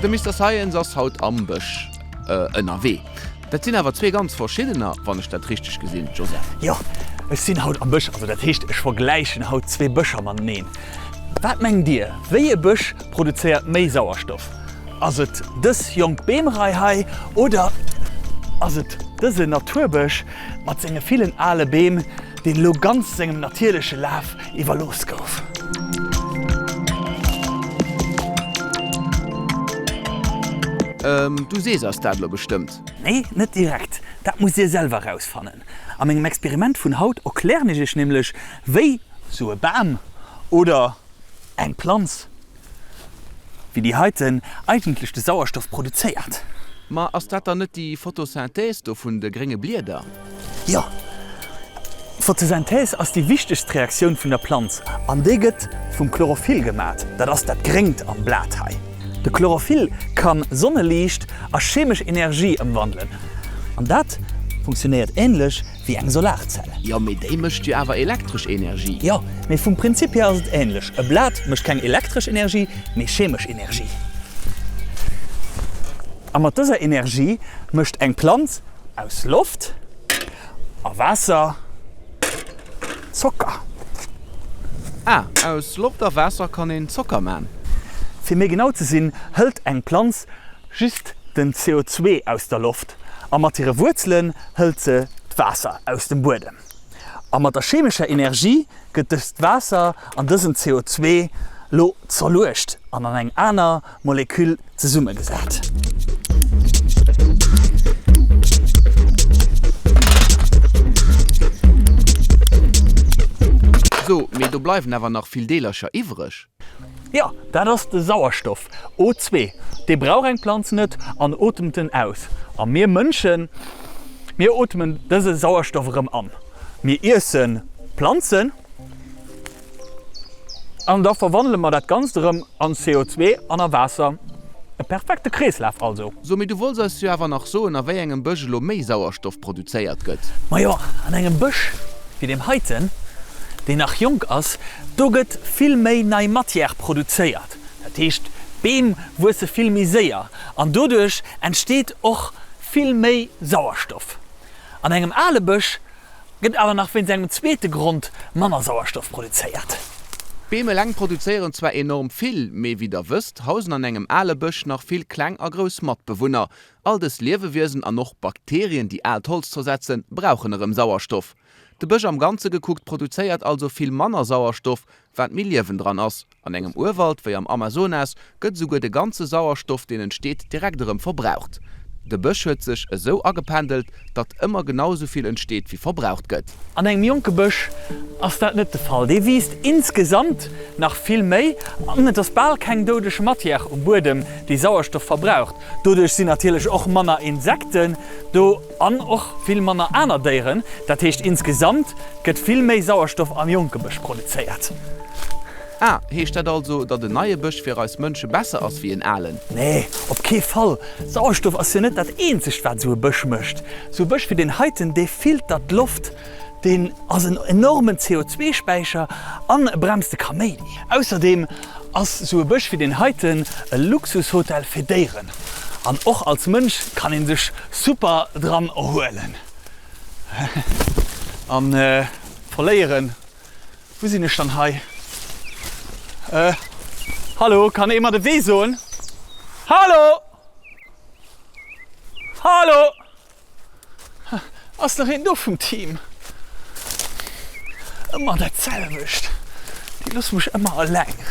De Mister Science ass haut am Bësch ënnerwee. Dat sinn awer zwee ganz verschiddener, wann ech dat richteg gesinn, Joseph. Jo, ech sinn haut am Bësch, also dat heescht, ech vergläichen haut zwee Bëscher mateneen. Wat mengt Dir, wéi e Bësch produzéiert méi Sauerstoff? Ass et dës jonk Beemrei hei oder ass et dëse Naturbësch mat senge villen ale Beem, deen elo ganz sengem natierleche Laf iwwerlooss gouf? Du sees eis dat elo bestëmmt. Nee, net direkt. Dat musst Dir selwer rausfannen. A mengem Experiment vun haut erklären ech Iech nämlech, wéi sou e Bam oder eng Planz wéi déi heiten eigentlech de Sauerstoff produzéiert. Ma ass dat dann net déi Photosynthèse do vun de grénge Blieder? Jo, d'Photosynthèse ass déi wichtegst Reaktioun vun der Planz an déi gëtt vum Chlorophyll gemat, dat ass dat Gréngt am Blat hei. De Chlorophyll ka Sonneliicht a chemesch Energie ëmwandelen an dat funktionéiert änlech wéi eng Solarzell. Jo, mee déi mécht jo awer elektresch Energie. Jo, mee vum Prinzip hier ass et änlech. E Blat mécht keng elektresch Energie, mee chemesch Energie. A mat dëser Energie mécht eng Planz aus Loft a Waasser Zocker. Ah, aus Loft a Waasser kann een Zocker man? Fir méi genau ze sinn, hëlt eng Planz just den CO2 aus der Loft a mat hire Wuerzelen hëlt se d'Waasser aus dem Buedem. A mat der chemescher Energie gëtt dëst Waasser an dësen CO2 lo zerluecht an an eng aner Moleküll zesummegesat. So, mee do bleiwen awer nach vill Deelercher iwwreg. Jo, dat ass de Sauerstoff, O2. Dee brauch eng Planz net an otemt en aus. A mir Mënschen, mir otemen dëse Sauerstoff erëm an. Mir iesse Planzen an da verwandele mer dat Ganzt erëm an CO2 an a Waasser. E perfekte Kreeslaf also. So, mee du wollts eis jo awer nach soen, a wéi engem Bësch elo méi Sauerstoff produzéiert gëtt. Majo, an engem Bësch wéi deem heiten, deen nach jonk ass, do gëtt vill méi nei Matière produzéiert. Dat heescht, d'Beem wuesse vill méi séier an doduerch entsteet och vill méi Sauerstoff. An engem ale Bësch gëtt awer nach wéinst engem zweete Grond manner Sauerstoff produzéiert. D'Beem eleng produzéieren zwar enorm vill, mee wéi der wësst, hausen an engem ale Bësch nach vill kleng a grouss Matbewunner. All dës Liewewiesen an och Bakterien, déi aalt Holz zersetzen, brauchen erëm Sauerstoff. De Bësch am Ganze gekuckt produzéiert also vill manner Sauerstoff, wat méi Liewen dran ass. An engem Urwald wéi am Amazonas gëtt esouguer de ganze Sauerstoff, deen entsteet, direkt erëm verbraucht. De Bësch huet sech esou agependelt, datt ëmmer genau esou vill entsteet, wéi verbraucht gëtt. An engem jonke Bësch ass dat net de Fall. Dee wiisst insgesamt nach vill méi an et ass bal keng doudeg Matière um Buedem, déi Sauerstoff verbraucht. Doduerch sinn natierlech och manner Insekten do an och vill manner aner Déieren. Dat heescht, insgesamt gëtt vill méi Sauerstoff am jonke Bësch produzéiert. Ah, heescht dat also, datt en neie Bësch fir eis Mënsche besser ass wéi en alen? Nee, op kee Fall! Sauerstoff ass jo net dat eenzegt, wat esou e Bësch mécht. Esou e Bësch wéi deen heiten, dee filtert d'Loft, deen ass en enormen CO2-Späicher an e bremst de Kaméidi. Ausserdeem ass esou e Bësch wéi deen heiten e Luxushotel fir Déieren an och als Mënsch kann ee sech super dran erhuelen an verléieren. Wou sinn ech dann hei? Äh, hallo, kann ee mer de Wee soen? Hallo! Hallo! Ass nach een do vum Team? Ëmmer dat selwecht, déi loosse mech ëmmer eleng.